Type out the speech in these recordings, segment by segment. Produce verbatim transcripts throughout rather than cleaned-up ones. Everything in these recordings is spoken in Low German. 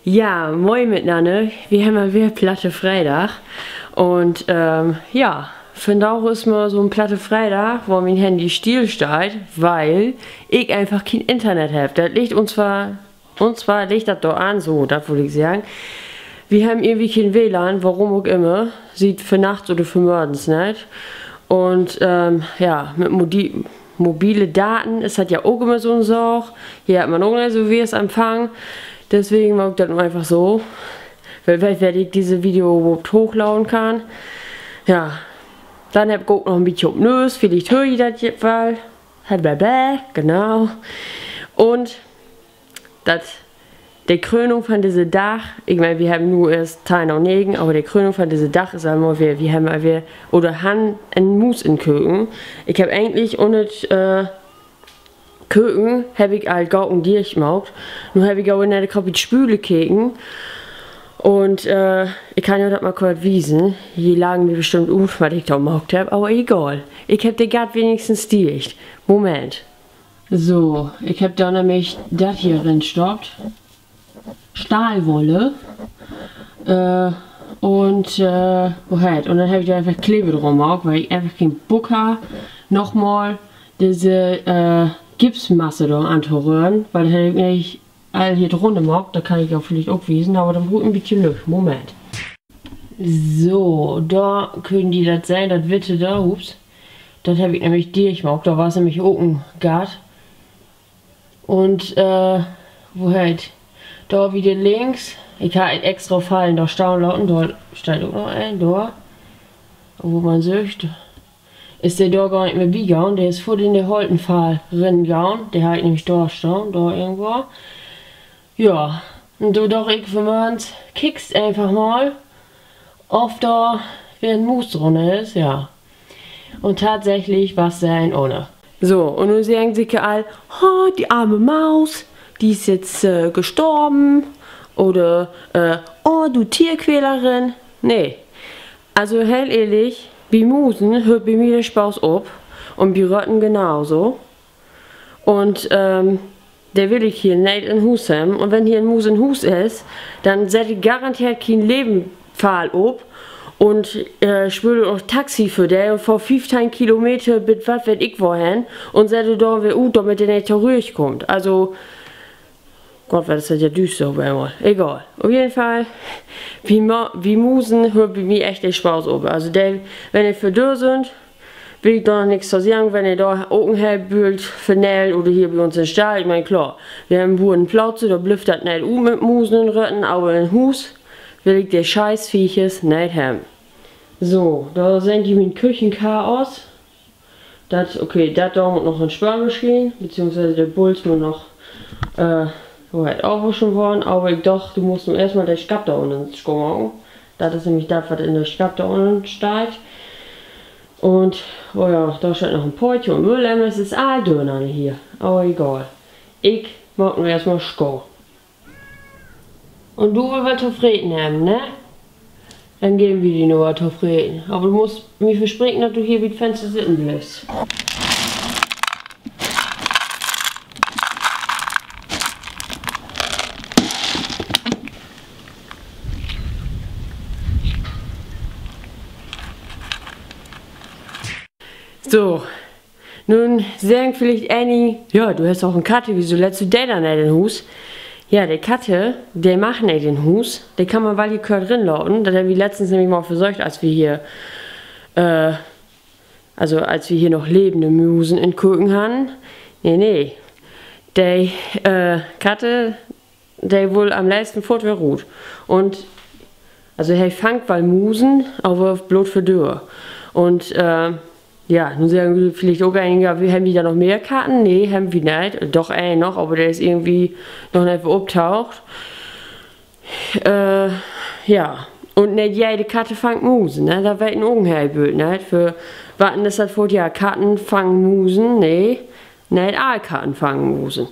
Ja, moin mitnanner. Wi hebbt mal weer Platte Freedag. Un, ähm, ja, vandaag is mal so'n Platte Freedag, wo mien Handy still steiht, weil ik eenfach keen Internet hebb. Dat liggt un zwar, un zwar liggt dat dor an, so, dat wull ik seggen. Wi hebbt irgendwie keen W Lan, worüm ok immer, siet vannachts oder vanmörgens neet. Un, ähm, ja, mit modi-, mobile Daten is dat ja ok immer so'n Saak. Hier hett man ok neet so wiss Empfang. Deswegen maak ik dat nu eenfach so. Well weet, wann ik disse Video överhaupt hoochladen kann. Ja, denn hebb ik ok noch en bietje op Nöös, villicht höör ji dat je wall. Blablabla, genau. Un dat, de Krönung van disse Dag, ik meen, wi hebbt nu eerst teihn na negen, aver de Krönung van disse Dag is al mal weer, wi hebbt al weer, oder harrn en Muus in Köken. Ik hebb egentlich unner, äh, Köken hebb ik al Gauken dicht maakt. Nu hebb ik aver in de Kopp spüle keken. Un, äh, ik kann jo dat mal kort wiesen. Ji lachen mi bestimmt ut, wat ik dor maakt hebb, aver egal. Ik hebb de Gatt wenigstens dicht. Moment. So, ik hebb dor nämlich dat hier rinstoppt. Stahlwolle. Äh, un, äh, wo heet? Un denn hebb ik dor eenfach Klever dran maakt, wiel ik eenfach keen Bock harr, nochmal disse, äh, Gipsmasse dor antoröhren, wiel dat heff ik nämlich all hier drunner maakt, dat kann ik jo villicht ok wiesen, aver denn bruuk ik en bietje Lücht. Moment. So, dor köönt ji dat sehn, dat Witte dor, hups. Dat hebb ik nämlich dicht maakt, dor was nämlich ok en Gatt. Un, äh, wo heet? Dor weer de links. Ik harr en extra fallen dor stahn laten, dor steiht ok noch een, dor. Wo man süht, is de dor gor nich mehr bigahn. De is foort in de holten Fall ringahn. De harr ik nämlich dor stahn, dor irgendwo. Ja, un do doch ik vanmörgens, kiekst eenfach mal, of dor weer en Muus drunner is, ja. Un tatsächlich was se een unner. So, un nu seggen se all, oh, die arme Maus, die ist jetzt, äh, gestorben. Oder, äh, oh, du Tierquälerin. Nee. Also heel ehrlich, bi Musen höört bi mi de Spaaß op. Un bi Rötten genauso. Un, ähm, de will ik hier neet in Huus hebben. Un wenn hier en Muus in Huus is, denn sett ik garanteert kien Levenfall op un, äh, spööl ok Taxi för de un fahr fiefteihn Kilometer bit wat weet ik wohen un sett de dor weer ut, dormit de neet torügg kummt. Also, Gott, wat is dat ja düüster op eenmal. Egal. Op jeden Fall, bi Ma-, bi Musen höört bi mi echt de Spaaß op. Also de, wenn de vör Döör sünd, will ik dor noch nix to seggen. Wenn de dor ok en heel Bült vernellt oder hier bi uns in Stall, ik meen, klaar, wi hebben en Burenplauze, dor blifft dat neet ut mit Musen un Rötten, aver in Huus will ik de Scheißviechers neet hebben. So, dor seht ji mien Küchenchaos. Dat, okay, dat dor mutt noch in Spölmaschien, beziehungsweise de Buls mutt noch, äh, wo heet, afwuschen worrn. Aver ik doch, du musst nu eerstmal de Schapp dor unnen schoonmaken. Dat is nämlich dat, wat in de Schapp dor unnen steiht. Un, oh ja, dor steiht noch en Pottje un Müllemmer. Dat is all dörnanner hier. Aver egal. Ik maak nu eerstmal schoon. Un du wullt wat to freten hebben, ne? Denn geven wi di nu wat to freten. Aver du musst mi verspreken, dat du hier bi't Fenster sitten bliffst. So, nu seggt villicht enigen, ja, du hest doch en Katte, wieso lettst du de denn neet in Huus? Ja, de Katte, de mag neet in Huus. De kann man wall hier kört rinlaten. Dat hebbt wi letztens nämlich mal versöcht, as wi hier, äh, also as wi hier noch lebende Musen in Köken harrn. Nee, nee. De, äh, Katte, de wull an'n leevsten foort weer rut. Un, also, he fangt wall Musen, aver bloot vör Döör. Un, äh, ja, nu seggt villicht ok enigen, ja, wi, hebbt wi dor noch mehr Katten? Nee, hebbt wi neet. Doch, een noch, aver de is irgendwie noch neet weer optaucht. Äh, ja. Un neet jede Katte fangt Musen, ne? Dat weet een ok en heel Bült, ne? För watten is dat foort, ja, Katten fangen Musen? Nee. Neet all Katten fangen Musen.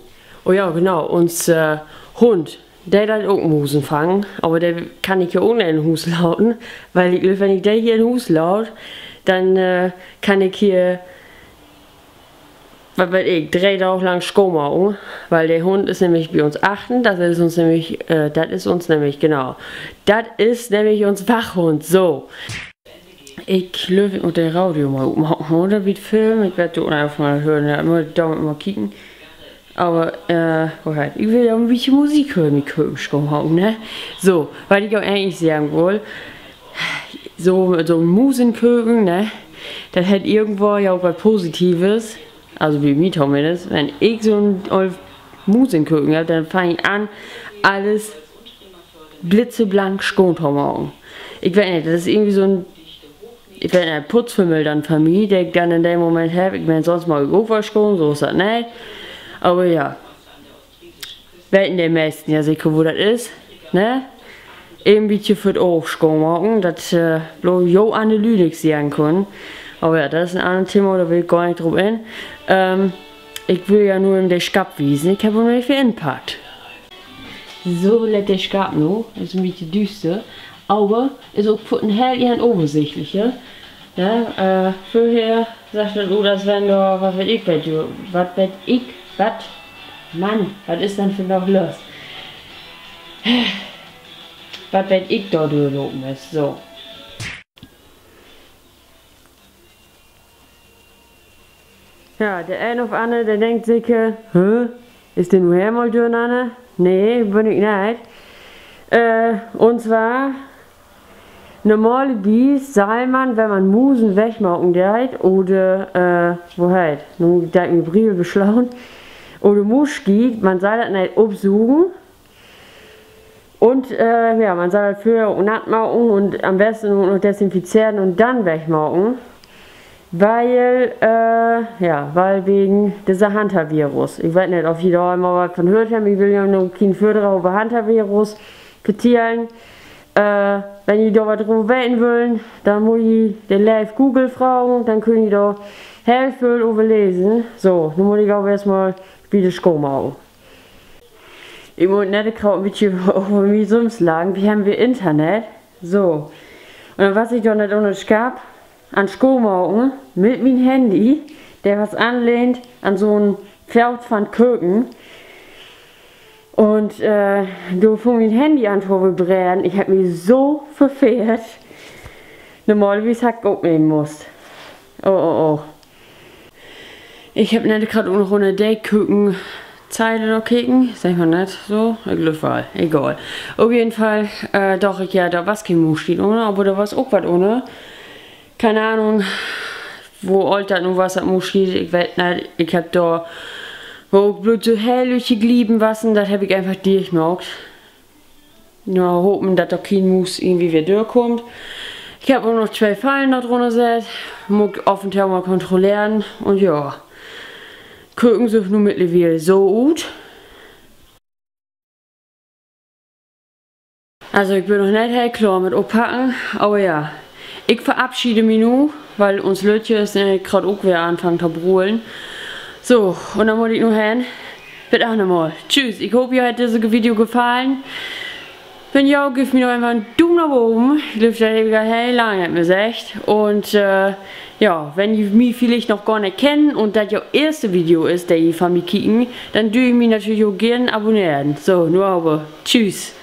Oh ja, genau, uns, äh, Hund, de deit ok Musen fangen, aver de kann ik hier ok neet in Huus laten, wiel ik glööv, wenn ik de hier in Huus laat, denn, äh, kann ik hier wat weet ik, dree Daag lang schoonmaken, wiel de Hund is nämlich bi uns achtern, dat is uns nämlich, äh, dat is uns nämlich, genau. Dat is nämlich uns Wachhund, so. Ik glööv, ik mutt de Radio mal opmaken, oder? Wiet Film, ik will dor eenfach mal hören, ja, mutt ik dor mal kieken. Aver, äh, wo heet, ik will ja en bietje Musik hören, ik kööp schon mal, ne? So, wat ik ok egentlich seggen wull, so, so 'n Muus in Köken, ne? Dat hett irgendwo ja ok wat Positives. Also bi mi tominnst. Wenn ik so 'n oll Muus in Köken heff, denn fang ik an, alles blitzeblank schoon to maken. Ik weet nich, dat is irgendwie so 'n, ik weet nich, Putzfimmel denn van mi, de ik denn in den Moment heff. Ik meen, sünst maak ik ok woll schoon, so is dat nich. Aver ja. Weten de meesten ja seker, wo dat is, ne? Even bietje för 't Oog schoon maken, dat, äh, bloots jo an de Lüdix seggen könen. Aver ja, dat is en anner Thema, dor will ik gor nich drop in. Ähm, ik will ja nu even de Schapp wiesen. Ik heff em even inpackt. So lett de Schapp nu. Is en bietje düüster. Aver is ok för en heel Enn översichtlicher. Ja, äh, vörher sach dat ut, as wenn dor, wat weet ik, wat, wat weet ik, wat? Mann, wat is denn vandaag los? Wat weet ik, dor dörlopen is, so. Ja, de een of anner, de denkt seker: Hä? Is de nu helemaal dörenanner? Nee, bün ik nich. Äh, un zwar, normalerwies sall man, wenn man Musen wegmaken deit, oder, äh, wo heet, nu deit mien Brill beslaan, oder Muusskiet, man sall dat nich opsugen. Un, äh, ja, man sall dat vörher ok natt maken un an'n besten ok noch desinfizieren un denn wegmaken. Wiel, äh, ja, wiel wegen disse Hantavirus. Ik weet nich, of ji dor al mal wat van höört hebbt. Ik will ja nu keen Vördrag över Hantavirus vertellen. Äh, wenn ji dor wat över weten wüllt, denn mutt ji de leev Google fragen, denn köönt ji dor heel vööl över lesen. So, nu mutt ik aver eerst mal wieder schoonmaken. Ik mutt nett graad en bietje över mi sülvst lachen. Wi hebbt weer Internet. So. Un denn was ik dor nett ünner 't Schapp an 't Schoonmaken mit mien Handy. De was anlehnt an so'n Foot van 't Köken. Un, äh, dor fung mien Handy an to vibreren. Ik heff mi so verfehrt. Normalerwies harr ik opnehmen musst. Oh, oh, oh. Ik heff nett graad ok noch ünner de Kökenzeile dor keken. Seggt man dat so? Ik glööv woll. Egal. Op jeden Fall, äh, doch ik, ja, dor was keen Muusskiet ünner, aver dor was ok wat ünner. Keen Ahnung, wo oolt dat nu was, dat Muusskiet. Ik weet nich. Ik heff dor, wo ok bloot so heel lüttje Glieven wassen, dat heff ik eenfach dicht maakt. Na, hopen, dat dor keen Muus irgendwie weer dörkummt. Ik heff ok noch twee Fallen dor ünner sett. Mutt ik af un to mal kontrolleren. Un ja, Köken süht nu mittlerwiel so ut. Also, ik bün noch nich heel klaar mit oppacken, aver ja. Ik verafschiede mi nu, wiel uns Lüttje is, äh, graad ok weer anfangen to brullen. So, un denn mutt ik nu hen. Bit annermal. Tschüss. Ik hoop, jo hett disse Video gefallen. Wenn ja, geevt mi doch eenfach en Duum na boven. Ik glööv, dat heff ik al heel lang nich mehr seggt. Un, äh, ja, wenn ji mi villicht noch gor nich kennen un dat jo eerste Video is, de ji van mi kieken, denn dürr ji mi natürlich ok geern abonneren. So, nu aver. Tschüss.